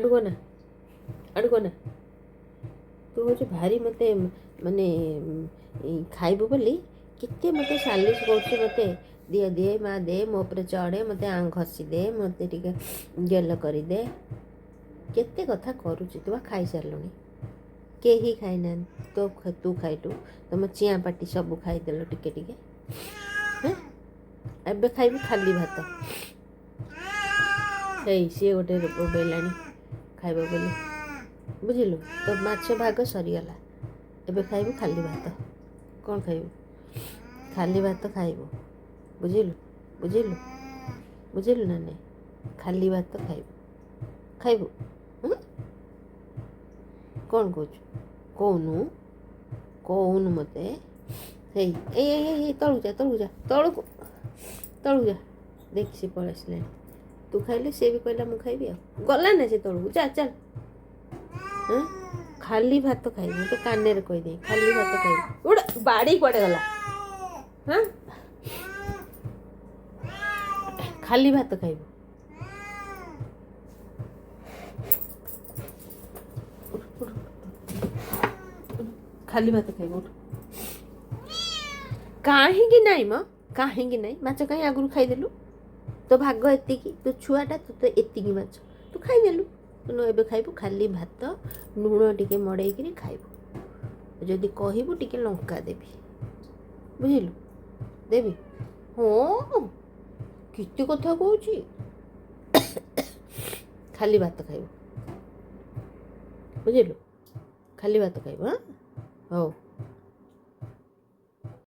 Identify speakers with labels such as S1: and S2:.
S1: ଆଡ଼ୁ କନା, ଆଡ଼ୁ କନା। ତୁ ହେଉଛି ଭାରି ମୋତେ ମାନେ ଖାଇବୁ ବୋଲି କେତେ ମୋତେ ସାଲିସ କରୁଛୁ। ମୋତେ ଦିଅ, ଦେ ମା ଦେ, ମୋ ଉପରେ ଚଢ଼େ, ମୋତେ ଘଷି ଦେ, ମୋତେ ଟିକେ ଗେଲ କରିଦେ, କେତେ କଥା କରୁଛି। ତୁ ବା ଖାଇସାରିଲୁଣି। କେହି ଖାଇନାହାନ୍ତି। ତୋ ତୁ ଖାଇଲୁ, ତମ ଚିଆଁ ପାଟି ସବୁ ଖାଇଦେଲ ଟିକେ ଟିକେ। ହଁ, ଏବେ ଖାଇବୁ ଖାଲି ଭାତ। ହେଇ, ସିଏ ଗୋଟେ ବୋବେଇଲାଣି ଖାଇବ ବୋଲି। ବୁଝିଲୁ, ତୋ ମାଛ ଭାଗ ସରିଗଲା। ଏବେ ଖାଇବୁ ଖାଲି ଭାତ। କ'ଣ ଖାଇବୁ? ଖାଲି ଭାତ ଖାଇବୁ, ବୁଝିଲୁ? ବୁଝିଲୁ, ବୁଝିଲୁ ନା ନାଇଁ? ଖାଲି ଭାତ ଖାଇବୁ, ଖାଇବୁ। କ'ଣ କହୁଛୁ? କହୁନୁ, କହୁନୁ ମୋତେ। ହେଇ, ଏଇ ଏଇ ଏଇ, ତଳକୁ ଯା, ତଳକୁ ଯା, ତଳକୁ, ତଳକୁ ଯା। ଦେଖ, ସେ ପଳେଇ ଆସିଲାଣି। ତୁ ଖାଇଲେ ସେ ବି କହିଲା ମୁଁ ଖାଇବି। ଆଉ ଗଲା ନା ସେ ତଳକୁ। ଯା, ଚାଲ। ହଁ, ଖାଲି ଭାତ ଖାଇବୁ। ମୁଁ ତ କାନରେ କହିଦିଏ, ଖାଲି ଭାତ ଖାଇବୁ। ଗୋଟେ ବାଡ଼ି କୁଆଡ଼େ ଗଲା? ହଁ, ଖାଲି ଭାତ ଖାଇବୁ। ଖାଲି ଭାତ ଖାଇବୁ। କାହିଁକି ନାଇଁ ମ, କାହିଁକି ନାଇଁ? ମାଛ କାହିଁ ଆଗରୁ ଖାଇଦେଲୁ? ତୋ ଭାଗ ଏତିକି, ତୋ ଛୁଆଟା, ତୁ ତ ଏତିକି ମାଛ ତୁ ଖାଇଦେଲୁ। ତେଣୁ ଏବେ ଖାଇବୁ ଖାଲି ଭାତ, ଲୁଣ ଟିକେ ମଡ଼େଇକିରି ଖାଇବୁ। ଯଦି କହିବୁ ଟିକେ ଲଙ୍କା ଦେବି, ବୁଝିଲୁ? ଦେବି? ହଁ, କେତେ କଥା କହୁଛି। ଖାଲି ଭାତ ଖାଇବୁ, ବୁଝିଲୁ? ଖାଲି ଭାତ ଖାଇବୁ। ହଁ, ହଉ।